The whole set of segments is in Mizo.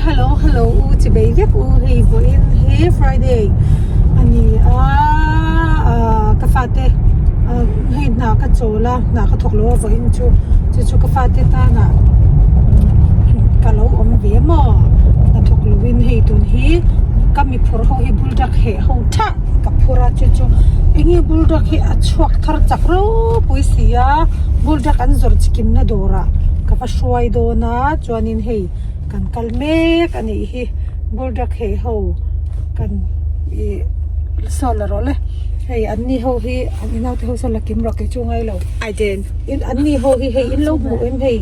Hello hello u chi bei vek u hei vawiin hi Friday a ni a ah ka fate ah hei hna ka chawl a hna ka thawk lo a vawiin chu chu chu ka fate tana ka lo awm ve maw hna thawk lovin hei tun hi ka mi phur ho hi buldak heh ho thah ka phur a chu chu enge buldak hi a chhuak thar chak ropui si a buldak an zawrh chikim na dawrah ka va hruai dawn a chuanin hei kan kal mek a nih hi buldak heh ho kan ih saw la rawh le hei an ni ho hi an inau te ho saw la kim rawh kei chu ngai lo an ni ho hi hei in lo hmuh em hei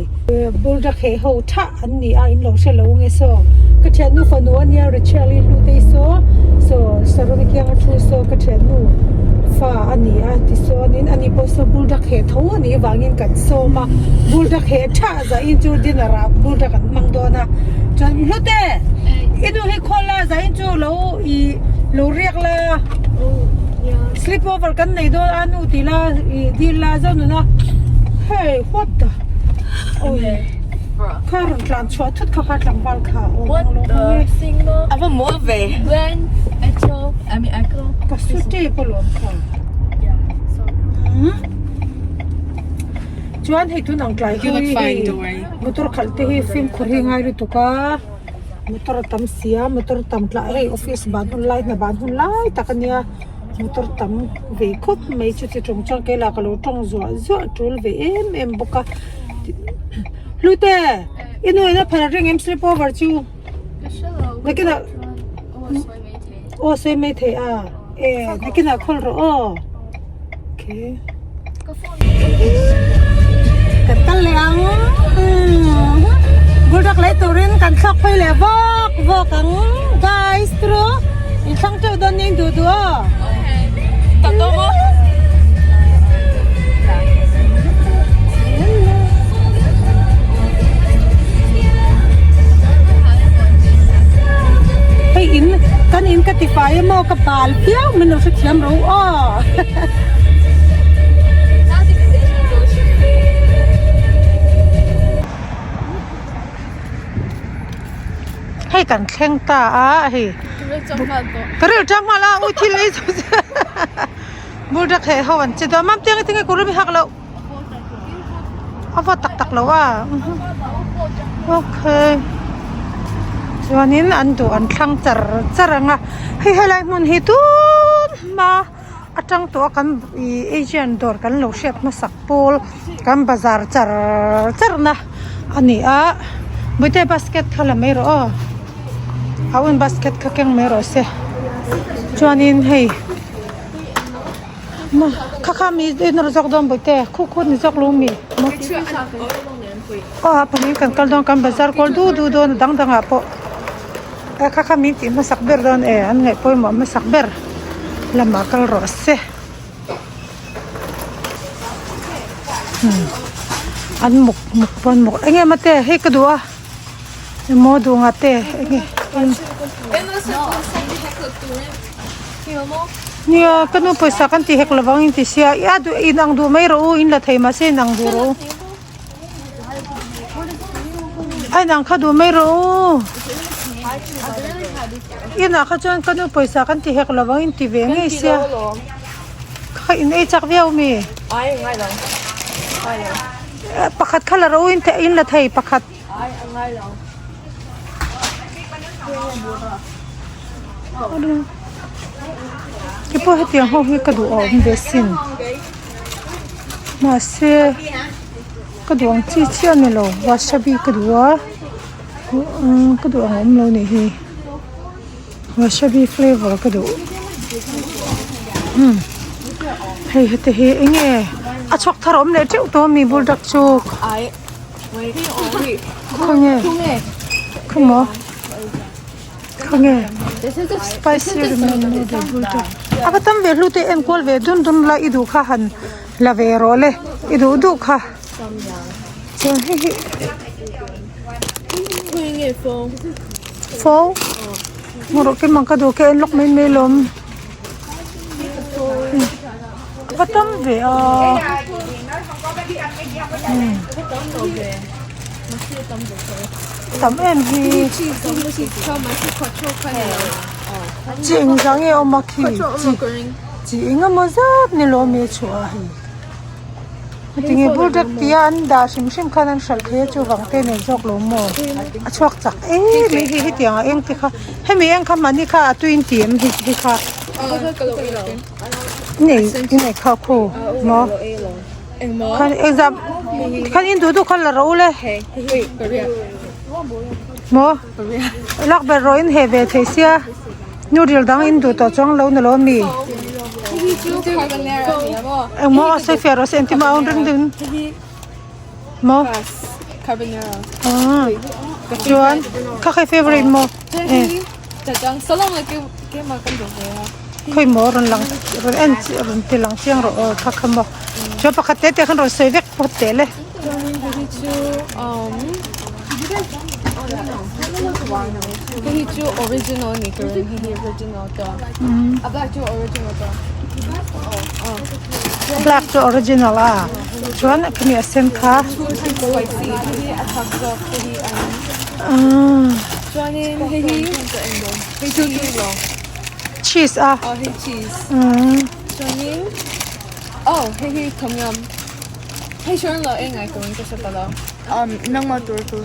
buldak heh ho thah an ni a in lo hre lo nge saw ka thiannu fanu a nia Rachel-i hlutei saw saw Saroni kianga thu saw ka thiannu fa a ni a tichuanin ani pawh saw buldak heh tho a nih avangin kan sawm a buldak heh tha zahin chu dinner ah buldak an hmang dawn a chuan Hlute i nu hi khawl la zahin chu lo ih lo riak la sleep over kan nei dawn a nu tih la ih dil la zo nuna hey what the awi. Kha rawn tlan chhuah thut kha kha tlangval kha aw What the A va mawl ve. Gwen Echo I mean Echo Ka su tep alawm kha. Yeah so Chuan hei tun ang tlai You look hi fine, hei don't worry. motor khalh te hi fimkhur hi ngai lutuk a motor a tam sia motor tam tlah hei office ban hun lai hna ban hun lai tak ania motor tam ve khawp mai chuti tawng chuan kei lah ka lo tawng zuah zuah tul ve em em bawk a. Hlute i nu in a phal ring em sleep over chu nakinah aw sawi mai thei a e nakinah khawl rawh aw okay kan kal leh ang buldak leh turin kan thlawk phei leh vawk vawk ang guys tru in thlang teuh dawn nia in duh duh aw. Hei in kan in ka ti fai emaw ka bal viau min lo hrethiam ro aw. Hei kan thleng ta a hei ka ril tang nghal a ui thil ei chu buldak heh ho an che dawn mam tiang tinge kawr hi hak loh a vawt tak tak lo a okay chuanin an duh an thlang char char ang a hei helai hmun hi tun hma atang tawh a kan ih asian dawr kan lo hriat hmasak pawl kan bazar char char na a ni a bawihte basket kha la mai rawh aw a un basket kha keng mai rawh se chuanin hei kha kha mi en rawh zawk dawn bawihte khu khu ni zawk lo mi aw a pahnih kan kal dawn kan bazar kual du du dawn a dang dang ah pawh. E kha kha min tih hmasak ber dawn e an ngaih pawimawh hmasak ber lamah kal rawh se umm an muk muk pawn muk eng nge mate hei ka duh a emaw duh nga te eng nge nia ka nu pawisa kan tih hek lovang in ti sia a duh inang duh mai rawh u in la thei mahse inang duh rawh u. A inang kha duh mai rawh u inah kha chuan ka nu pawisa kan ti hek lo vang in ti ve ngei sia kha in ei chak viau mi pakhat kha la rawh u in la thei pakhat. Keipawh hetiang ho hi ka duh a awm ve sin. Mahse ka duh ang chi chiah a ni lo wasabi ka duh a umm ka duh ang a awm lo nih hi wasabi flavour ka duh umm hei heti hi eng nge a chhuak thar a awm leh teuh tawh ami buldak chu khawnge khawmaw. Khawnge spicy ramen noodle bul te a va tam ve hlu te enkual ve dun dun la i duh kha han la ve rawh le i duh duh kha chuan hei hi fo hmu rawh kim ang ka duh ka en lawk mai mai lawm a va tam ve a. Tam em hi. Chi eng zah nge awm a khi chi chi eng emaw zat ni lawm e chhuah a hei. Heti buldak tia an dah hrim hrim khan an hralh thei a chuvang te nei zawk lo maw a chhuak chak em mai hi hetiang ah eng te kha hemi eng kha mahni kha a tui in ti em hi hi kha nei nei kha khu maw khan exam khan in duh duh kha la ro le maw lak ber rawh in heh ve thei sia. Noodle dang in duh tawh chuang lo ni lo ami? Engmaw a sawi fiah rawh se engtin mah a awm reng deuh in maw chuan kha kha i favourite maw khawi maw rawn lang rawn en rawn ti lang chiang rawh aw kha kha maw chuan pakhat te te khan rawn sawi vek phawt teh le. Hei hi chu original a ni ka ring hei hi original ta a black chu original ta black chu original a chuan khami a sen kha spicy hei hi a thak zawk hei hi a chuanin hei hi hei chu cheese a aw hei cheese chuanin aw hei hi tom yum hei chuan lo eng ai ka ring ka hre ta lo. Nangmah tur tur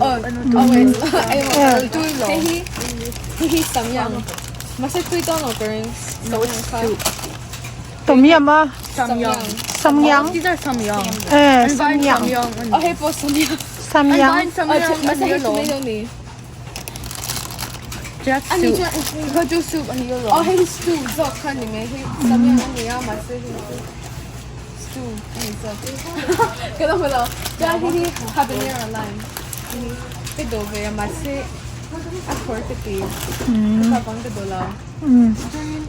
Tom yum a Samyang eh Samyang Samyang Stew a ni zawk ka lo hmu lo chuan hei hi habanero lime a ni ka duh ve a mahse a khawr ka ti ka chak ang ka duh lo chuanin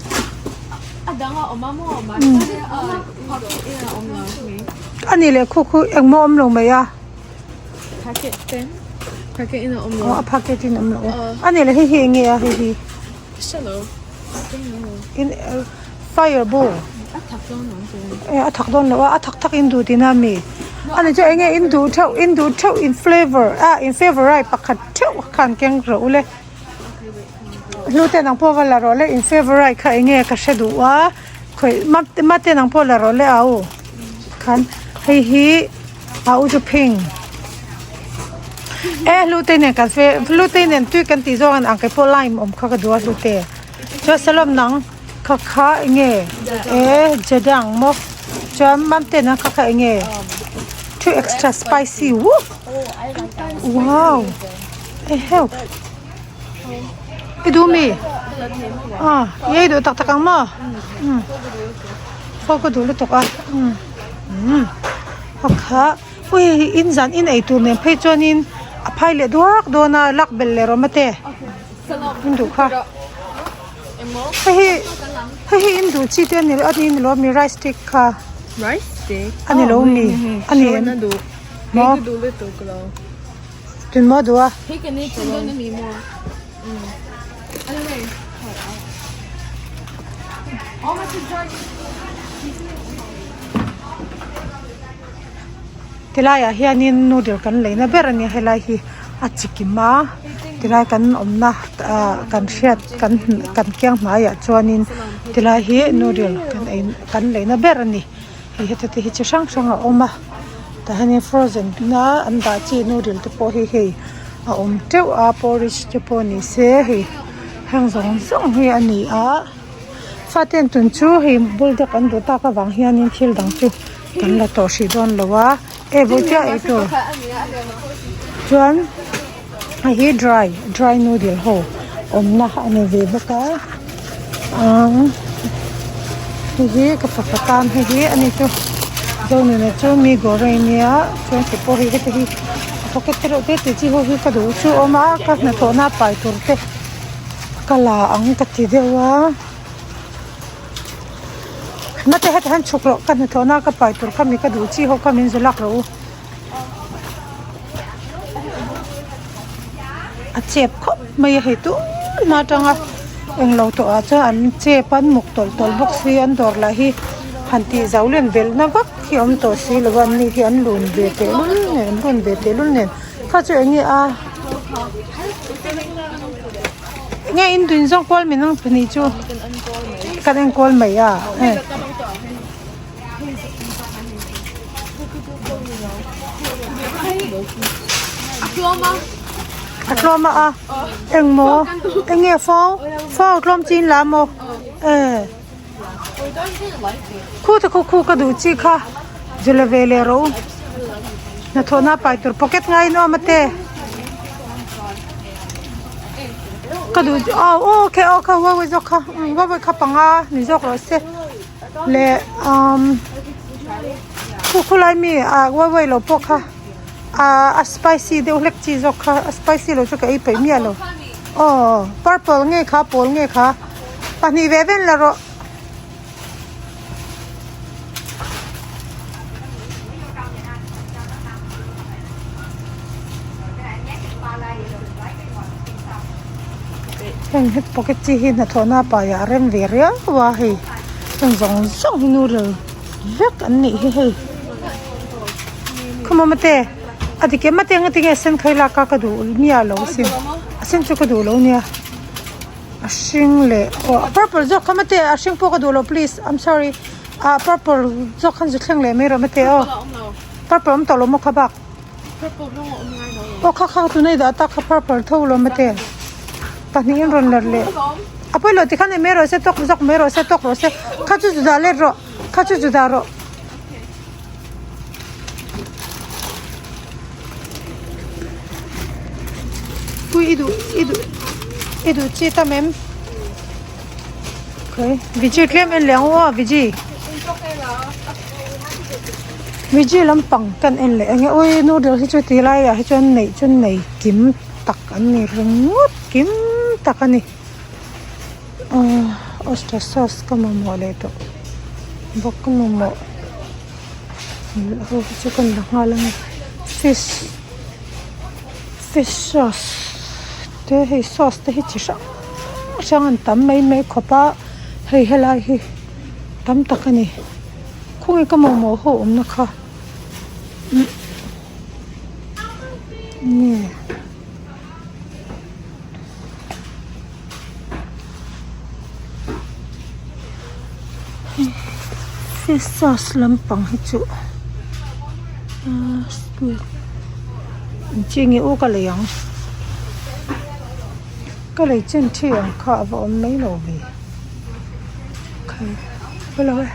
a dang a awm a maw mahse a packet in a awm lo mai a ni leh khu khu engmaw awm lo mai a packet te packet in a awm lo aw a packet in a awm lo a ni leh hei hi eng nge a hei hi. In fire ball eh a thak dawn lo a a thak thak in duh tihna a mi ani chu enge in duh theuh in duh theuh in flavour ah in favourite pakhat theuh khan keng rawh ule hlu te nang pawh va la rawh le in favourite kha enge ka hre duh a khawih mate nang pawh la rawh le au khan hei hi. A u chu phing e hlute nen kan fe hlute nen tui kan tih zawng ang kei pawh lime awm kha ka duh a hlute chuan salom nang kha kha enge e jedang maw chuan mamte nang kha kha enge too extra spicy woo wow eheu i duh mi ah i ei duh tak tak ang maw umm pawh ka duh lutuk a umm. Umm a kha ui in zan in ei tur nen phei chuanin a phai leh duak dawn a lak belh leh rawh mate in duh kha hei hi hei hi in duh chi te ani a ni lo mi rice stick kha a ni lo mi a ni em maw tun maw duh a. Tilaiah hianin noodle kan leina ber a nia helai hi a chikim a tilai kan awmna ah kan hriat kan kan kiang hmaiah chuanin tilai hi noodle kan ei kan leina ber a ni hei heta te hi chi hrang hrang a awm a tah hianin frozen a an dah chi noodle te pawh hi hei a awm teuh a porridge te pawh ni se hei heng zawng zawng hi a ni a faten tun chu hei buldak an duh tak avang hianin thil dang chu kan la tawh hrih dawn lo a e vawitia eitur chuan hei hi dry dry noodle ho awmna a ni ve bawk a aaa hei hi ka fapa tan hei hi ani chu zonuna chu mi gorae nia chuan ke pawh hei heti hi a pocket te reuh te tih chi ho hi ka duh chu a awm a ka hnathawhna pai tur te ka la ang ka ti deuh a mate heti hian chhuk rawh ka hnathawhna ka pai tur kha mi ka duh chi ho kha min zu lak rawh u. A chep khawp mai a hei tun atanga englo tawh ah chuan an chep a an muk tawlh tawlh bawk si an dawr lah hi han tih zo len belh na vak hi a awm tawh si lo a an ni hi an lun ve teh lul nen an lun ve teh lul nen. Kha chu eng nge a? Nge in dun zawk kual min ang pahnih chu kan enkawl mai a. A tlawm a a eng maw eng nge fo fo tlawm chin la maw e khu te khu khu ka duh chi kha zula ve leh rawh u hnathawhna pai tur pocket ngaiin awm a te ka duh aw aw khe aw kha huai huai zawk kha huai huai kha panga ni zawk rawh se. Leh umm khu khulai mi ah uai uai lo pawh kha ah a spicy deuh hlek chi zawk kha a spicy lo chu ka ei peih miah lo aw purple nge kha pawl nge kha pahnih ve vel la rawh. Heng het pocket chi hi hnathawhna paiah a rem ve riau a hei heng zawng zawng hi noodle vek an nih hi hei khawmaw mate a dik em mate engati nge sen khai lak a ka duh miah lo asin a sen chu ka duh lo nia a hring leh aw a purple zawk kha mate a hring pawh ka duh lo please I'm sorry ah purple zawk khan zu thleng leh mai rawh mate aw purple awm tawh lo maw kha bak. Aw kha kha tunah i dah tak kha purple tho lo mate pahnih in rawn lar leh a pawi lo tikhan ei mai rawh se tawk zawk mai rawh se tawk rawh se kha chu chu dah let rawh kha chu chu dah rawh. Pui i duh i duh i duh chi tam em okay viji tlem en leh ang aw viji. Viji lampang kan en leh enge ui noodle hi chu ti laiah hi chuan neih chu nei kim tak an ni ringawt kim tak a ni ahh oyster sauce ka mamawh leh tawh bawk ka mamawh ho hi chu ka la nghal a ni fish fish sauce te hei sauce te hi chi hrang hrang an tam mai mai khawp a hei helai hi tam tak a ni. Khawnge ka mamawh ho awmna kha nge fish sauce lampang hi chu engchi nge u ka lei ang ka lei chen thi ang kha a va awm mai lo ve. Hello e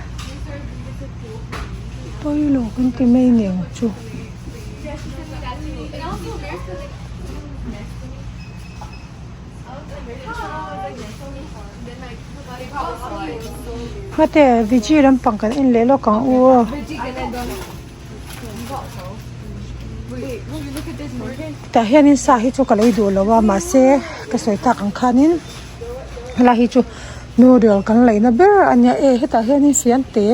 pawilo kan ti mai aniang chu. Mate veggie lampang kan en leh lawk ang u aw. Tah hianin sa hi chu ka lei duh lo a mahse ka sawi tak ang khanin helai hi chu noodle kan leina ber a nia e hetah hianin fiante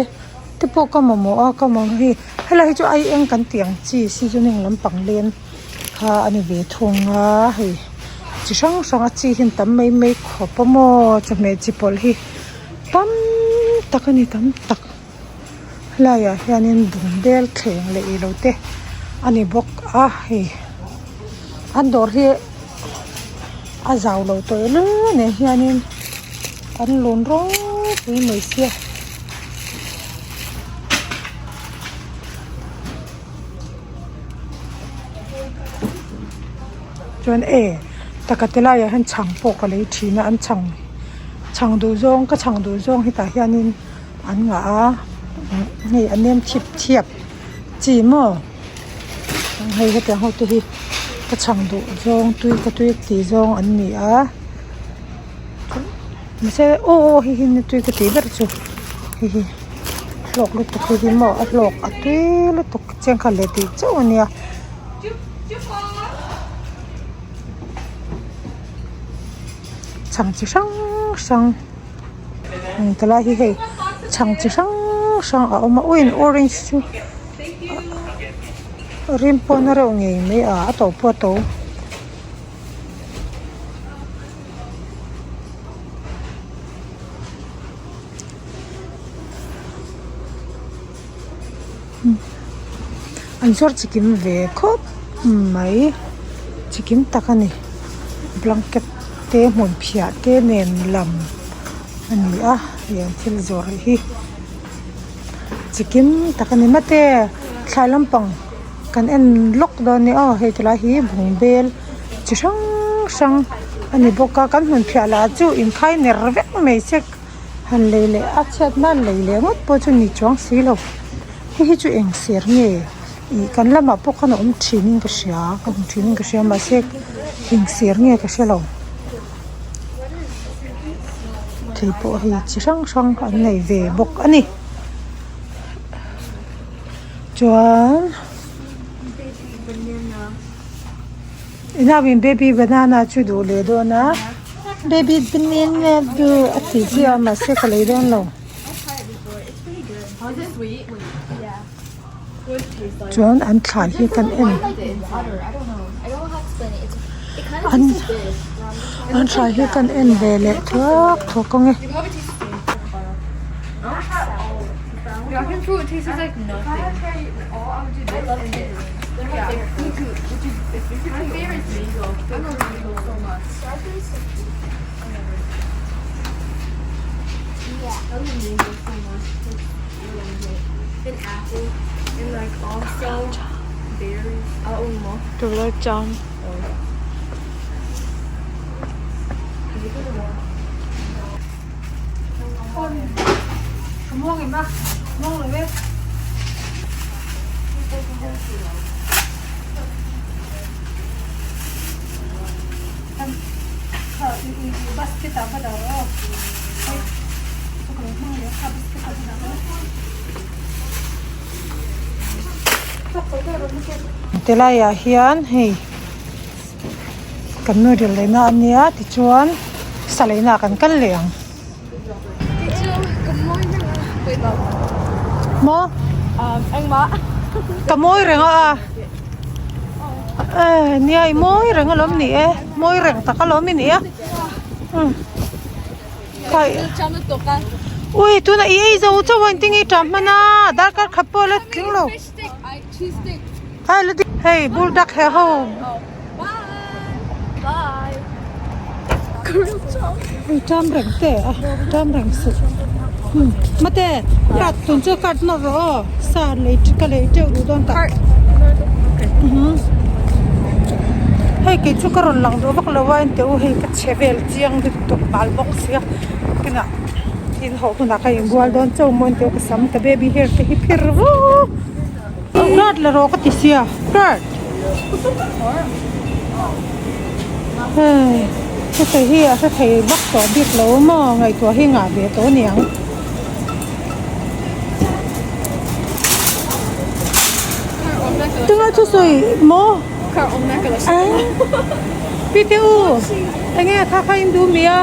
te pawh ka mamawh a ka mamawh hi helai hi chu ai eng kan tih ang chi seasoning lampang lem kha a ni ve thung a hei chi hrang hrang a chi hi an tam mai mai khawp a maw chawhmeh chi pawlh hi tam tak a ni tam tak. Helaiah hianin bungbel thleng leh ilo te a ni bawk a hei an dawr hi a zau lo tawh reng a ni hianin an lun ropui mai sia. Chuan e taka ti laiah hian chhang pawh ka lei thin a an chhang chhang duh zawng ka chhang duh zawng hetah hianin. An ngah a hei a nem thip thiap chi maw hei hetiang ho te hi ka chhang duh zawng tui ka tui tih zawng an ni a mahse aw aw hei hi tui ka tih ber chu hei hi hlawk lutuk hei hi maw a hlawk a tui lutuk chiang kha leh tih chauh a nia. Chhang chi hrang hrang. Ti lai hi hei chhang chi hrang hrang a awm a uiin orange chu rim pawh na reuh ngei mai a a to pawh a to. An zuar chikim ve khawp mai. Chikim tak a ni blanket te hmun phiah te nen lam a ni a hei an thil zawrh hi chikim tak a ni mate thlai lampang kan en lawk dawn nia aw hei tilai hi bungbel chi hrang hrang a ni bawk a kan hmun phiah lah chu inkhai ner vek mai se han lei leh a chhiat nan lei leh ngawt pawh chu ni chuang si lo hei hi chu eng ser nge. Ih kan lamah pawh khan a awm thin in ka hria ka hmu thin in ka hria mahse eng ser nge ka hrelo thei pawh hei chi hrang hrang an nei ve bawk a ni chuan i nau in baby banana chu duh leh dawn a baby banana duh a ti chiah a mahse ka lei dawn lo. Chuan an thlai hi kan en an an thlai hi kan en ve leh thuak thuak ang e. Ti laiah hian hei kan noodle leina a nia tichuan sa leina ah kan kal leh ang. Maw? Ka mawi reng a a. Nia i mawi reng alawm ni e mawi reng tak alawm i nih a. Ui tunah i ei zo chauh a engtin nge i ṭah hman a darkar khat pawh a la tling lo. Hei buldak he ho. Ui ṭam reng te a ṭam reng suh. Mate card tun chu card nawr rawh aw sa lei ka lei teuh duh dawn tak. Hei kei chu ka rawn lang duh vak lo a enteh u hei ka chhe vel chiang lutuk bal bawk sia kinah in hawh hunah ka inbual dawn chauh maw enteh u ka sam ka baby hair te hi phir vuk. Card la rawh ka ti sia card hei heta hi a hre thei vak tawh bik lo maw ngaihtuah hi ngah ve tawh aniang. Tunga thu sawi maw Pi te u enge kha kha in duh mi a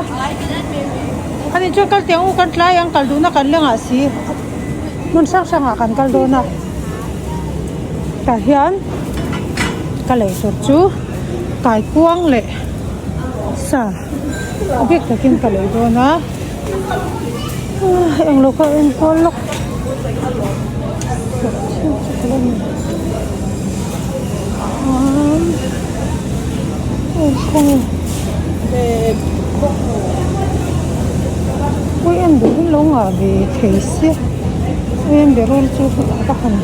ani chuan kal teh ang u kan tlai ang kal duhna kan la ngah si. Hmun hrang hrangah kan kal dawn a tah hian ka lei tur chu kaikuang leh sa a bik takin ka lei dawn a englo kha a enkual lawk ui en duh hi lo ngah ve thei sia ui en berul chu a va han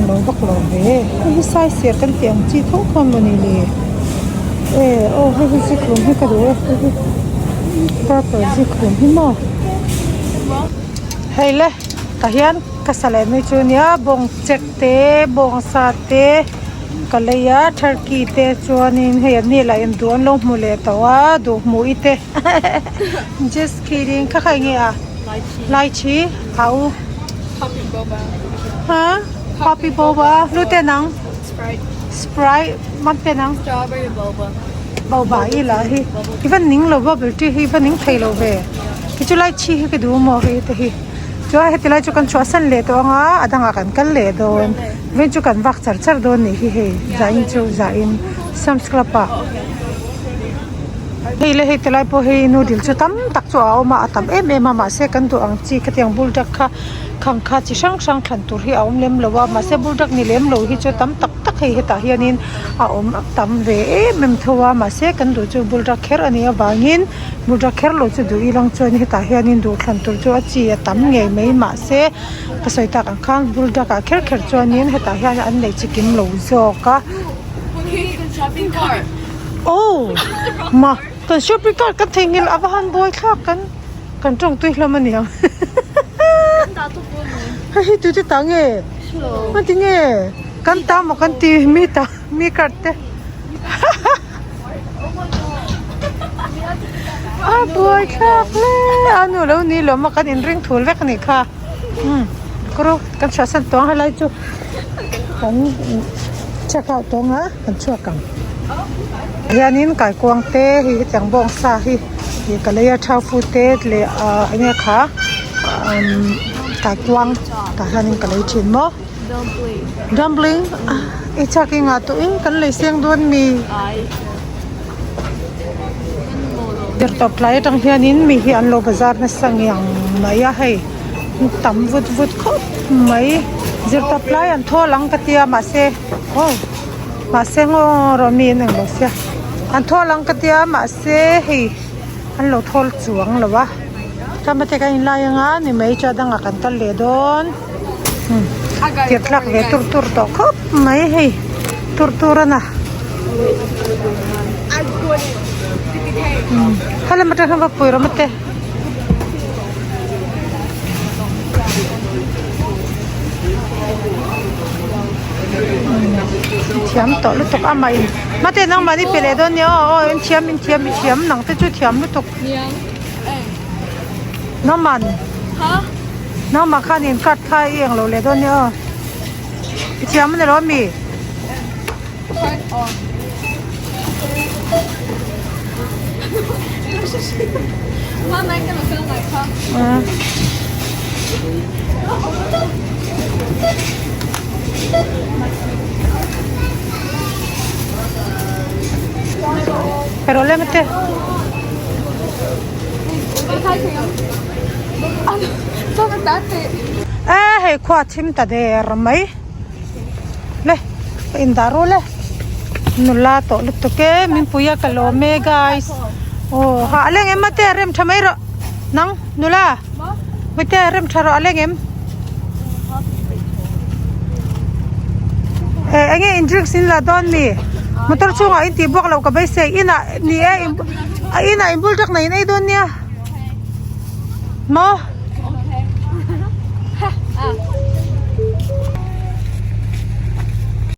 lo vak lo ve hei hi sai ser kan tih ang chi tho kha mawni le e aw hei hi zikhlum hi ka duh e hei hi purple zikhlum hi maw hei le tah hian ka sa leh mai chu a nia bawng chek te bawng sa te ka lei a turkey te chuanin hei an ni lah in duh an lo hmu leh tawh a duh hmuh i te just kidding kha kha enge a lychee a u ha poppy boba lu te nang sprite mam te nang boba i la hi i van ning lo bubble tea hi i va ning thei lo ve kei chu lychee hi ka duh maw hei te hi. Chuan heti lai chu kan chhuahsan leh tawh ang a a dangah kan kal leh dawn vawiin chu kan vak char char dawn nih hi hei zain chu zain Sam's Club ah. Hei le hei tilai pawh hei noodle chu tam tak chu a awm a a tam em em a mahse kan duh ang chi khatiang buldak kha khang kha chi hrang hrang thlan tur hi a awm lem lo a mahse buldak ni lem lo hi chu tam tak tak hei hetah hianin a awm tam ve em em tho a mahse kan duh chu buldak kher a nih avangin buldak kher lo chu duh ilang chuan hetah hianin duh thlan tur chu a chi a tam ngei mai mahse ka sawi tak ang khan buldak ah kher kher chuanin hetah hian an nei chi kim lo zawk a. Aw ma kan shopping cart kan theihnghilh a va han buai thlak kan kan tawng tui hlawm a niang hei hi tute tah nge a ti nge kan ta maw kan ti mi ta mi cart te a buai thlak hle a nu lo ni lawm a kan inring thul vek a nih kha umm kawr kan chhuahsan tawng helai chu kan check out tawng a kan chhuak ang hianin kaikuang te hei hetiang bawng sa hi ih ka lei a thau fu te leh ah eng nge kha umm kaikuang tah hianin ka lei thin maw dumpling i chak i ngah tawh in kan lei seng dawn mi tirtawp tlai atang hianin mi hi an lo bazar nasa ngiang mai a hei tam vut vut khawp mai zirtawp lai an thawl ang ka tia mahse aw mahse ngaw rawh mi an englo sia an thawl ang ka tia mahse hei an lo thawl chuang lo a tlama te kan inlai anga ni mai chu a dangah kan kal leh dawn tir thlak ve tur tur tawh khawp mai hei tur tur a na khalam atang khan va pui rawh mate. Thiam tawh lutuk a mah in mate nangmahni pe leh dawn nia aw aw in thiam in thiam i thiam nang te chu thiam lutuk nangman nangmah khan in card kha i englo leh dawn nia aw i thiam a ni lo ami. Pero le mate. E hei khua thim ta der mai. Le ka in dah ru le nula tawh lutuk e min pui a ka lawm e guys aw ha a leng em mate a rem tha mai rawh nang nula mate a rem tha rawh a leng em eh eng nge in drinks in la dawn mi motor chhungah in tih buak loh ka beisei inah ni e inah in bul tak nei in ei dawn nia maw.